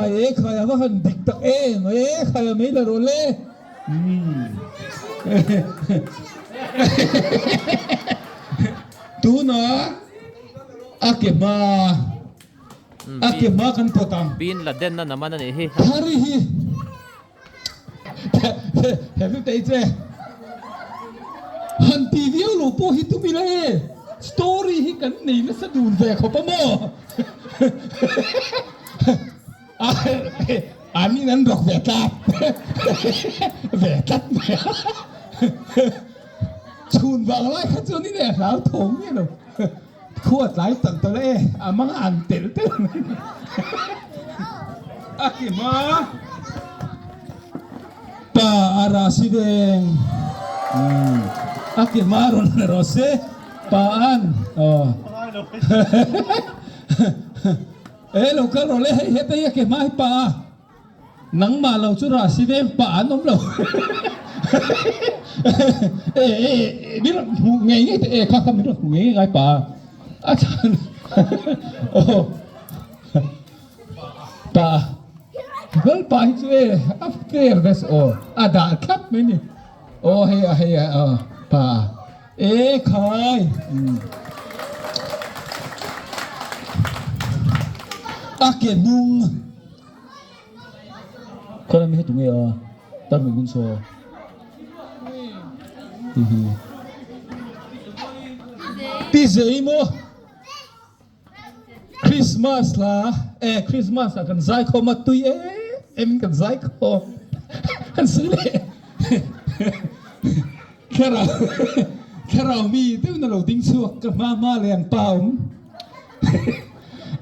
khai, e khai a va han dik tak em, e khai a mei la rawh le. Tunah a ke hma a ke hma kan pawt ang. Bin Laden a naman a nih hi. Thari hi he hlu tei che han ti viau lo pawh hi tum ila e story hi kan nei nasa dun ve khawp a maw. An in an rawk ve tlat ve tlat mai a chhun vang lai kha chuan in e hlau thawng nge lo khua tlai tak tak e a mang an tel tel mai a ki hma pa a ra si veng a ki hma rawn rawh se pa an aw E lo kal rawh le, hei heta hi a ke hma hi pa a, nangmah lo chu rah si veng pa an awm lo. E e min rawn hmuh ngei ngei teh e kha kha min rawn hmuh ngei ngei ngai pa a, a chhan aw pa a, val pa hi chu e a fair ves aw a dah thlap mai ni aw hei a hei a aw pa a. E khai! A ke hnung Khawi mi hi tunge a tar mai bun saw hi hi Pi zei maw Christmas hla e Christmas ah kan zai khawm a tui em em in kan zai khawm kan sawi leh thlarau thlarau mi deuh na lo ding chhuak ka hma hma leh an pa awm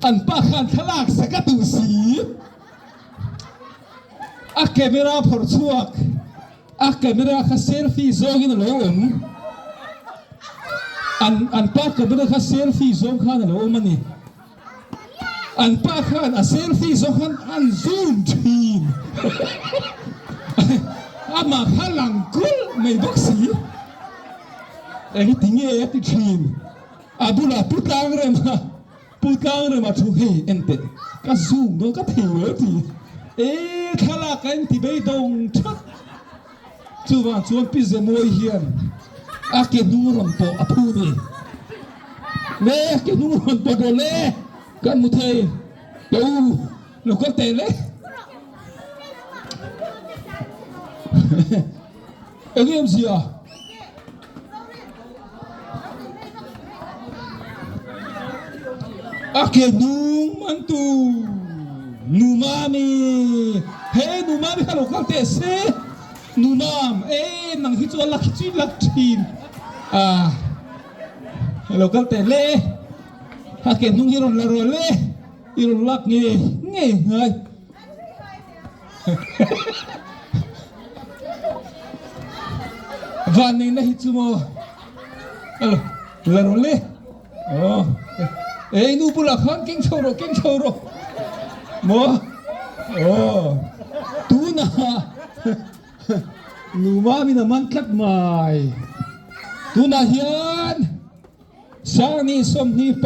an pa khan thlalak sak a duh si a camera phawrh chhuak A camera kha selfie zawngin a lo awm. An an pa camera kha selfie zawng khan a lo awm a ni. An pa khan a selfie zawng khan an zoom thin. Amah kha lang kulh mai bawk si. Eng ti nge a ti thin. A bulah pu tlang rem a. Pu Tlangrema thu hei en teh, ka zoom dawn ka thei lo ti. E thlalak a inti beidawng that. Chuvang chuan Pi Zemawi hian a ke hnung rawn pawh a phu ni. Le a ke hnung rawn pawh rawh le, kan hmu thei ka u lo kal teh le. Eng em zia? A ke hnung man tu Nu Mami he Nu Mami kha lo kal teh se Nu Mam e nang hi chu a lak hi chu i lak thin a lo kal teh le a ke hnung hi rawn la rawh le i rawn lak ngei ngei ngai. Van nei na hi chu maw alo la rawh le aw ei nu bulah khan keng chho rawh keng chho rawh maw aw tuna nu mamin a man tlat mai tunah hian Sangni 25.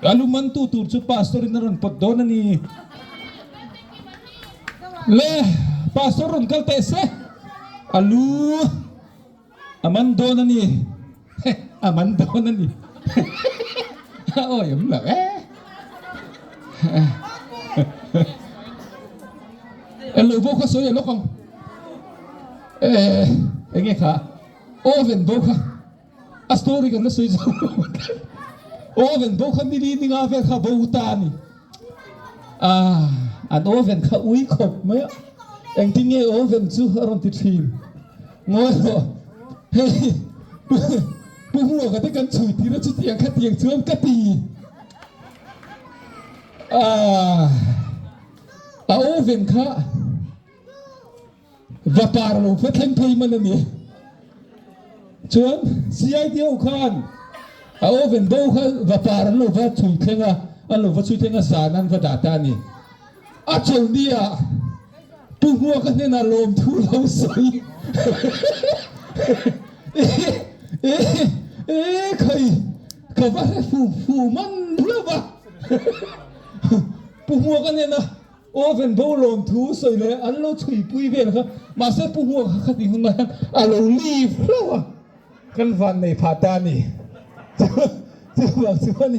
A lu mantu tur chu pastor in a rawn pawt dawn a ni. Le pastor rawn kal teh se a lu a man dawn a ni. A man dawn a ni. Awi awm lo e. Elo bo kha sawi a lawk ang. Enge kha oven bo kha. A story kan la sawi zo lo Oven bo kha nili ninga vel kha bo ta a ni. Ah, an oven kha ui khawp mai a. Engtin nge oven chu a rawn ti thin. Ngawi rawh. Hei, pu pu Hmuaka te kan chhui tir a chutiang kha tiang chuan ka ti. Ah, a oven kha Va par lo va thleng phei man a ni. Chuan CID ho khan a oven bo kha va par an lo va chhui thleng a, an lo va chhui thleng a zan an va dah ta a ni. A chawlhni ah Pu Hmuaka hnenah lawmthu lo sawi e e khai ka va hre fu fu man lo va. Pu Hmuaka nena oven bo lawm thu sawi leh an lo chhuipui vel kha mahse Pu Hmuaka kha khatih hun lai hian a lo leave hlauh a, kan van nei phah ta a ni. Chuvang chuan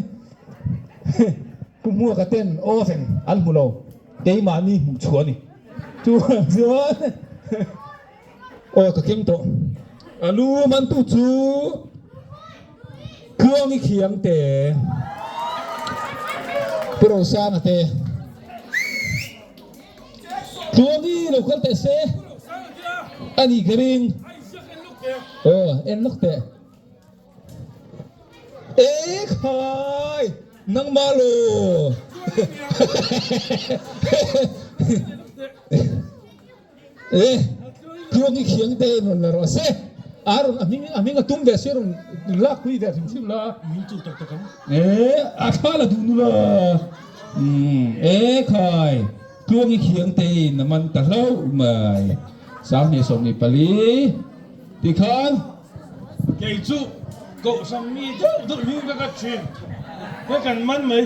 Pu Hmuaka ten oven an hmu lo, keimahni hmuh chhuah a ni. Chuvang chuan Aw ka keng tawh. A lu mantu chu Tluangi Khiang te, Pu Rosanga te. Tluangi lo kal teh se a ni ka ring. Aw en lawk teh. E khai nangmah law. E, tluang i khiang te in rawn la rawh se. A rawn a hming a hming a tum ve si a rawn lak pui ve hrim hrim la. Min chu tak tak ang. E, a thla la duh nu la. Umm, e khai, tluang i khiang te in a man ta hlauh mai. 2024 tikhan. Kei chu kohhran mi deuh deuh hming ka kat thin. Ka kan man mai.